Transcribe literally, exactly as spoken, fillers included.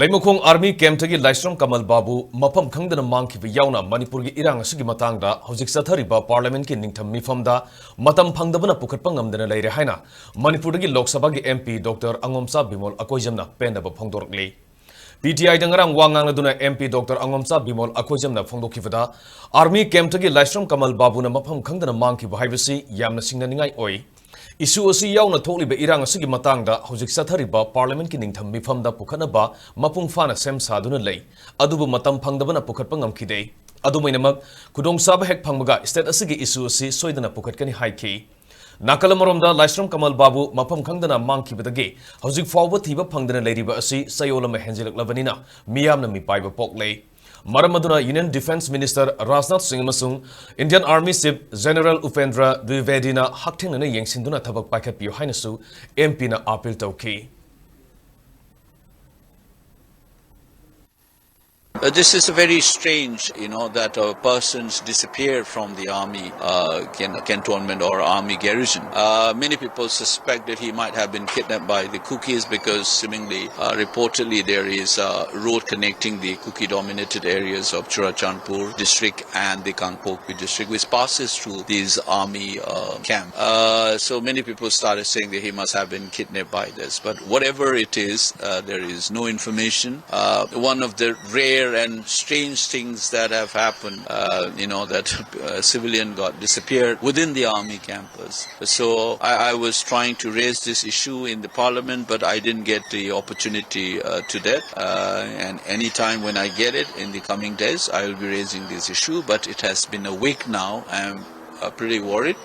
ꯂꯩꯃꯈꯣꯡ army ꯀꯦꯝꯞꯇꯒꯤ ꯂꯥꯏꯁ꯭ꯔꯝ ꯀꯃꯜ ꯕꯥꯕꯨ ꯃꯐꯝ ꯈꯪꯗꯅ ꯃꯥꯡꯈꯤꯕ ꯌꯥꯎꯅ ꯃꯅꯤꯄꯨꯔꯒꯤ ꯏꯔꯥꯡ ꯑꯁꯤꯒꯤ ꯃꯇꯥꯡꯗ ꯍꯧꯖꯤꯛ ꯆꯠꯊꯔꯤꯕ ꯄꯥꯔꯂꯤꯌꯥꯃꯦꯟꯠꯀꯤ ꯅꯤꯡꯊꯝ ꯃꯤꯐꯝꯗ ꯃꯇꯝ ꯐꯪꯗꯕꯅ ꯄꯨꯈꯠꯄ ꯉꯝꯗꯅ ꯂꯩꯔꯦ ꯍꯥꯏꯅ ꯃꯅꯤꯄꯨꯔꯗꯒꯤ ꯂꯣꯛ ꯁꯚꯥꯒꯤ MP Doctor ꯑꯉꯣꯝꯆꯥ ꯕꯤꯃꯣꯜ ꯑꯀꯣꯏꯖꯝꯅ ꯄꯦꯟꯗꯕ ꯐꯣꯡꯗꯣꯔꯛꯂꯤ꯫ PTIꯗ ꯉꯔꯥꯡ ꯋꯥ ꯉꯥꯡꯂꯗꯨꯅ MP Doctor ꯑꯉꯣꯝꯆꯥ ꯕꯤꯃꯣꯜ ꯑꯀꯣꯏꯖꯝꯅ ꯐꯣꯡꯗꯣꯛꯈꯤꯕꯗ, ꯑꯥꯔꯃꯤ ꯀꯦꯝꯞꯇꯒꯤ ꯂꯥꯏꯁ꯭ꯔꯝ ꯀꯃꯜ ꯕꯥꯕꯨꯅ ꯃꯐꯝ ꯈꯪꯗꯅ ꯃꯥꯡꯈꯤꯕ ꯍꯥꯏꯕꯁꯤ ꯌꯥꯝꯅ ꯁꯤꯡꯅꯅꯤꯡꯉꯥꯏ ꯑꯣꯏ꯫ Issue ꯑꯁꯤ ꯌꯥꯎꯅ ꯊꯣꯛꯂꯤꯕ ꯏꯔꯥꯡ ꯑꯁꯤꯒꯤ ꯃꯇꯥꯡꯗ ꯍꯧꯖꯤꯛ ꯆꯠꯊꯔꯤꯕ ꯄꯥꯔꯂꯤꯌꯥꯃꯦꯟꯠꯀꯤ ꯅꯤꯡꯊꯝ ꯃꯤꯐꯝꯗ ꯄꯨꯈꯠꯅꯕ ꯃꯄꯨꯡ ꯐꯥꯅ ꯁꯦꯝ ꯁꯥꯗꯨꯅ ꯂꯩ, ꯑꯗꯨꯕꯨ ꯃꯇꯝ ꯐꯪꯗꯕꯅ ꯄꯨꯈꯠꯄ ꯉꯝꯈꯤꯗꯦ꯫ ꯑꯗꯨꯝ ꯑꯣꯏꯅꯃꯛ, ꯈꯨꯗꯣꯡꯆꯥꯕ ꯍꯦꯛ ꯐꯪꯕꯒ state ꯑꯁꯤꯒꯤ issue ꯑꯁꯤ ꯁꯣꯏꯗꯅ ꯄꯨꯈꯠꯀꯅꯤ ꯍꯥꯏꯈꯤ꯫ ꯅꯥꯀꯜ ꯑꯃꯔꯣꯝꯗ, ꯂꯥꯏꯁ꯭ꯔꯝ ꯀꯃꯜ ꯕꯥꯕꯨ ꯃꯐꯝ ꯈꯪꯗꯅ ꯃꯥꯡꯈꯤꯕꯗꯒꯤ ꯍꯧꯖꯤꯛ ꯐꯥꯎꯕ ꯊꯤꯕ ꯐꯪꯗꯅ ꯂꯩꯔꯤꯕ ꯑꯁꯤ ꯆꯌꯣꯜ ꯑꯃ ꯍꯦꯟꯖꯤꯜꯂꯛꯂꯕꯅꯤꯅ ꯃꯤꯌꯥꯝꯅ ꯃꯤꯄꯥꯏꯕ ꯄꯣꯛꯂꯦ꯫ ꯃꯔꯝ ꯑꯗꯨꯅ Union Defence Minister ꯔꯥꯖꯅꯥꯊ ꯁꯤꯡ ꯑꯃꯁꯨꯡ Indian Army Chief General Upendra ꯗ꯭ꯋꯤꯕꯦꯗꯤꯅ ꯍꯛꯊꯦꯡꯅꯅ ꯌꯦꯡꯁꯤꯟꯗꯨꯅ ꯊꯕꯛ ꯄꯥꯏꯈꯠꯄꯤꯌꯨ ꯍꯥꯏꯅꯁꯨ MPꯅ appeal ꯇꯧꯈꯤ꯫ Uh, this is very strange, you know, that a person's disappeared from the army, uh, can-, cantonment or army garrison. Uh, many people suspect that he might have been kidnapped by the Kukis because seemingly, uh, reportedly there is a road connecting the Kuki-dominated areas of Churachandpur district and the Kangpokpi district, which passes through these army, uh, camp. Uh, so many people started saying that he must have been kidnapped by this. But whatever it is, uh, there is no information. Uh, one of the rare and strange things that have happened, uh, you know, that a civilian got disappeared within the army campus. So I, I was trying to raise this issue in the parliament, but I didn't get the opportunity, uh, to that. Uh, and anytime when I get it in the coming days, I will be raising this issue. But it has been a week now. I'm, uh, pretty worried.